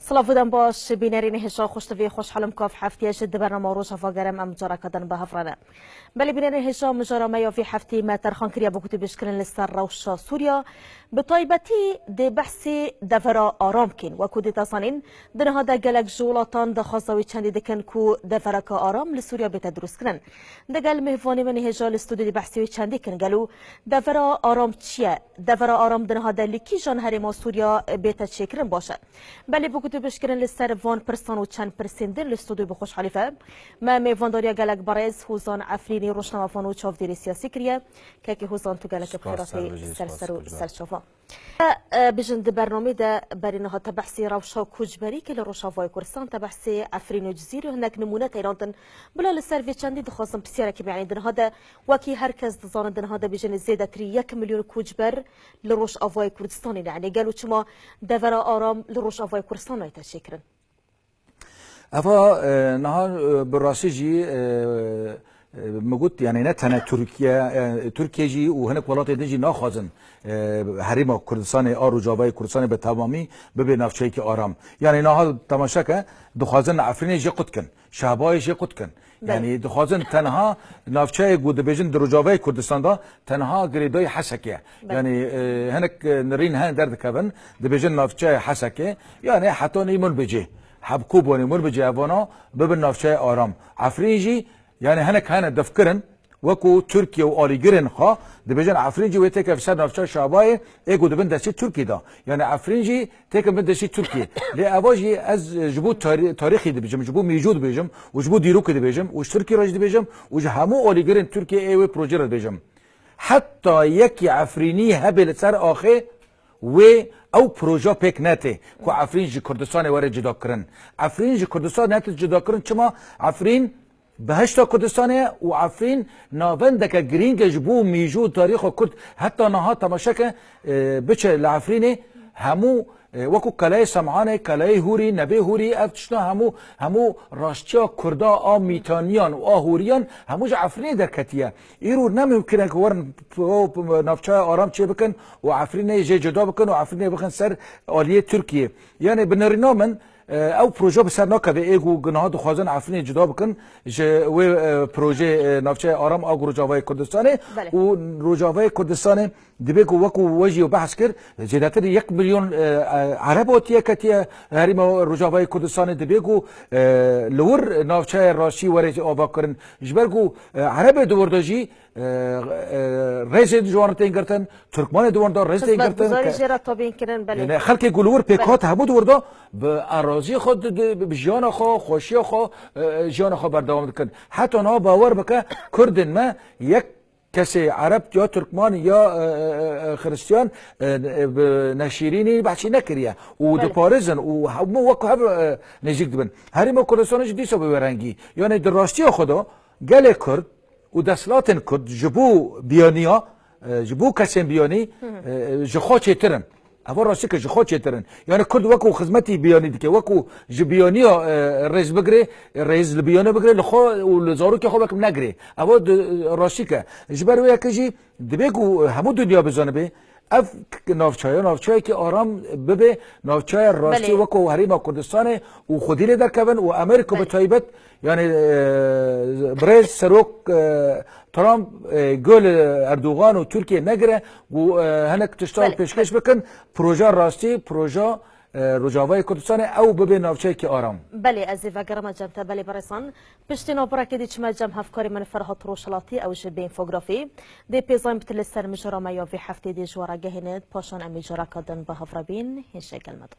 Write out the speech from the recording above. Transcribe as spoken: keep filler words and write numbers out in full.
Silav û dem baş, bînerên hêja xweştivî, xweşhalim ku ev heftiye ji di bernama Rojava Germ em careke din bi hev re ne. Belê bînerên hêja, mijara me ya vî heftî me terxan kiriye bo ku tu bişkirin li ser rewşa Sûriya. Bi taybetî dê behsê devera aram kên. Wekû dê te zanîn, di niha de gelek ji welatan daxwaza wê çendî dikin ku devereke aram li Sûriya bête dirûstkirin. Digel mêvanê min hêja li stûdyo dê behsê wê çendî kin. Gelo devera aram çi ye? Devera aram di niha de li kîjan herêma Sûriya bête çêkirin baş e? Belê bo ku tu bişkirin li ser van pirsan û çend pirsên din li stûdyo bi xweşhalî ve me mêvandariya gelek berêz Hozan Efrînî, rojnamevan û çavdêrê siyasî kiriye. Kekê Hozan, tu gelek bi xêr hatî ser ser û ser çava. E, e, bijin di bernamê de berî niha te behsê rewşa koçberî kir li Rojavayê Kurdistan, te behsê Efrîn û Cizîr û hinek nimûne teyrantin. Bila li ser vê çendî dixwazim pirsiyareke biyanî. Di niha de wekî her kes dizane, di niha de bijin zêdetirî yek milyon koçber li Rojavayê Kurdistanê ne. Yanî gelo çima devera aram li Rojavayê Kurdistanê nayête çêkirin? Eva, e, niha, e, bi rastî jî, e, e, min got, yani ne tene Tirkiye, e, Tirkiye jî û hinek welatê din jî naxwazin, e, herêma Kurdistanê a Rojavayê Kurdistanê bi temamî bibe navçeyekî aram. Yani niha temaşe ke, dixwazin Efrînê jê qut kin, Şehbayê jê qut kin. Belê. Yani dixwazin tenha navçeyê ku dibêjin di Rojavayê Kurdistan de tenha girêdayî Hesekê ye. Belê. Yani, e, hinek, e, nirîn hene derdikevin, dibêjin navçeyê Hesekê, yani heta nî Mirbicê. Heb Kobanê, Mirbicê, evana bibin navçeyê aram. Efrîn jî, yani hinek hene difkirin, wekû Tirkiye û alîgirên xwe, dibêjin Efrîn jî wê têkev ser navçeya Şabayê, ê ku dibin destê Tirkiyê de. Yani Efrîn jî têkev bin destê Tirkiyê. Lê eva jî ez ji bo tarî-, tarîxê dibêjim, ji bo mîjû dibêjim û ji bo dîrokê dibêjim û ji Tirkiyê re jî dibêjim û ji hemû alîgirên Tirkiyê ê wê projê re dibêjim. Heta yekî Efrînî hebe li ser axê wê ew proje pêk netê ku Efrîn ji Kurdistanê were cudakirin. Efrîn ji Kurdistan nete cudakirin, çima Efrîn behişta Kurdistanê ye û Efrîn navendeke girîng e ji bo mîjû û tarîxa Kurd. Heta niha temaşe ke, e, biçe li Efrînê hemû, e, wekû Keleyê Semhanê, Keleyê Hûrî, Nebê Hûrî, ev tişta hemû, hemû raştiya Kurda a Mîtaniyan û a Hûriyan hemû ji Efrînê derketiye. Îro ne mimkun e ku werin p-, p-, navçeya aram çê bikin û Efrînê jê cuda bikin û Efrînê bixin ser aliyê Tirkiyê. Yani bi nerîna min, e, ew proje bi ser nakeve, ê ku niha dixwazin Efrînê cuda bikin ji wê, e, projê, e, navçeya aram a ku Rojavayê Kurdistanê. Belê. Û Rojavayê Kurdistanê dibê ku wekû we jî behs kir, zêdetir yek milyon, e, e, Ereb hatiye ketiye herêma Rojavayê Kurdistanê, dibê ku, e, li wir navçeyê rastî were avakirin. Ji ber ku, e, Erebê di wir de jî, e, e, rêzên ji wan re tên girtin, Tirkmanê di wan de rêz tên girtin. Xizmetguzarî ke-, jê re tabîn kirin, belê. Yani xelkê ku li wir pêk Belê. hat hemû di wir de bi eraziyê xwe, di, di, bi jiyana xwe, xweşiya xwe, e, e, jiyana xwe berdewam dikin. Heta niha bawer bike, Kurdên me yek kesê Ereb ya Tirkman ya, e, e, e, Xiristiyan, e, e, bi neşîrînî behsî nekiriye. Û Belê. diparêzin û hemû wek hev, e, nêzîk dibin. Herêma Kurdistanê jî dîsa bi wê rengî. Yani di rastiya xwe de gelê Kurd û desthilatên Kurd ji bo biyaniya, e, ji bo kesên biyanî, Hı hı. e, ji xwe çêtir in. Eva rastî ke ji xwe çêtir in. Yani Kurd wekû xizmetî biyanî dike, wekû ji biyaniya, e, rêz bigire, rêz li biyaniya bigire, li xwe û li zarokê xwe wek negire. Eva di, rastî ke. Ji ber wê yekê jî dibê ku hemû dinya bizanibe, ev k-, navçeya, navçeyekî aram bibe, navçeya rastî Belê. wekû herêma Kurdistanê û xwedî lê derkevin û Amerîka bi Belê. taybet, yani, e, birêz serok, e, Trump, e, gol, e, Erdogan û Tirkiye negire, ku, e, hinek tiştan Belê. pêşkêş bikin, proje rastî, proje, e, Rojavayê Kurdistanê ew bibe navçeyekî aram. Belê, ez ê vegerime cem te, belê berêzan. Piştî navberekê dî çime cem hevkarê min Ferhat Rojhilatî, ew ji Bê Infografî. Dê pêzayên pitir li ser mijara me ya vê heftê dê ji we re gehînit, paşan em ê careka din bi hev re bîn, hêşe gel me de.